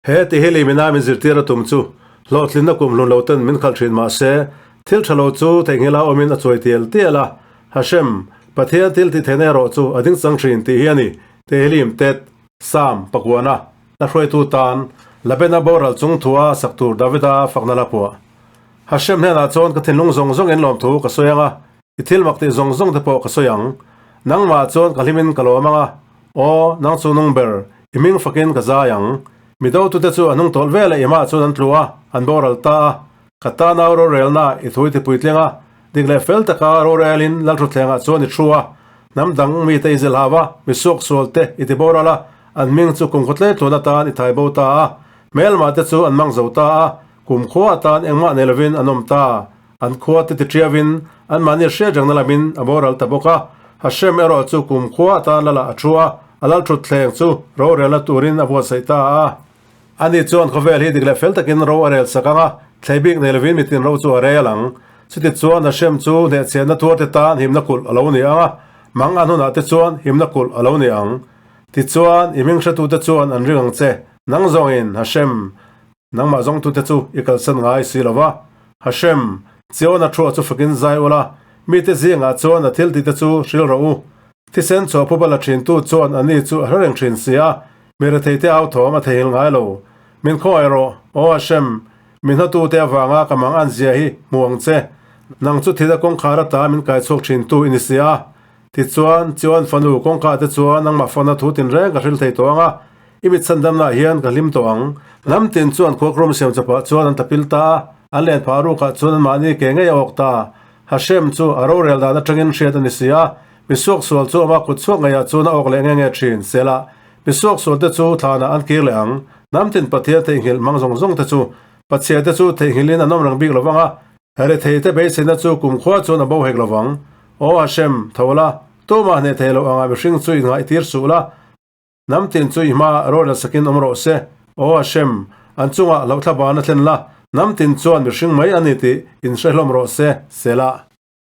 He ti hi limina min zirtir a tum chu hlawhtlinna kum hlun lo ten min khalh thin mah se, thil tha lo chu theihnghilh a awmin a chuai tial tial a. Hashem, Pathian thil tih theihna erawh chu a ding chang thin tih hi a ni. Tehillim Tet, Psalm, Pakuana, la hruaitu tan Labena boral chung thua sak tur Davida fakna la phuah. Hashem hnenah chuan ka thinlung zawng zawng in lawmthu ka sawi ang a, i thil mak tih zawng zawng te pawh ka sawi ang. Nangmah chuan ka hlimin ka lawm ang a, Aw, nang chu nung ber, i hming fakin ka zai ang. Mi dotute chu a hnung tawlh vel a imah chuan an tlu a, an boral ta a. Ka tanau rorelna i thui ti puitling a, dik leh fel taka rorelin Lalthuthlengah chuan i thu a. Hnam dang mite i zilhau a, mi suaksual te i ti boral a, an hming chu kum khawtlei tluan atan i thai bo ta a. Hmelmah te chu an mang zo ta a, kum khua atan engmah nei lovin an awm ta. An khua te ti ṭiauin anmahni hriatrengna lamin a boral ta bawk a. Hashem erawh chu kum khua atan lala a thu a, a lal ṭhutthleng chu rorelna turin a buatsaih ta a. Ani chuan khawvel hi dik leh fel takin ro a rel sak ang a, thlei bik nei lovin mitin ro chu a rel ang. Chuti chuan Hashem chu hnehchhiahna tuar te tan himna kulh a lo ni ang a, mang an hunah te chuan himna kulh a lo ni ang. Tichuan, i hming hretute chuan an ring ang che, nang zawngin, Hashem, Nangmah zawngtute chu i kalsan ngai si lo va. Hashem, Chiona thua chu fakin zai ula, mite zingah chuan a thil tihte chu hril rawh u. Thisen chhuah phuba la thintu chuan a ni chu a hre reng thin si a, mi retheite au thawm a theihil ngai lo. Min khawngaih rawh, Aw Hashem, mi hnatute avanga ka mang an zia hi hmu ang che. Nang chu thil a kawngkhar ata min kai chhuak thintu i ni si a. Tichuan, Chion fanu kawngka te chuan nangmah fana thu tinreng ka hril thei tawh ang a, I mit chhandamnaah hian ka hlim tawh ang. Hnam tin chuan khuakrum siam chawpah chuan an tapil ta a, an len phah rukah chuan anmahni ke ngei a awk ta. Hashem chu a rorel dan atangin hriat a ni si a, mi suaksual chu ama kut chhuak ngeiah chuan a awk leh nge nge thin. Selah, mi suaksualte chu thlanah an kir leh ang. Hnam tin Pathian theihnghilh hmang zawng zawng te chu Pathian te chu theihnghilhin an awm reng bik lo vang a, Retheite beiseina chu kumkhua chuan a bo hek lo vang. Aw Hashem, tho la, tumah hneh thei lo angah mihring chu inngaihtir suh la, Hnam tin chu i hma rorel sakin awm rawh se, Aw Hashem, an chungah hlauhthla ban a thlen la, hnam tin chuan mihring mai a ni tih inhre hlawm rawh se, Selah.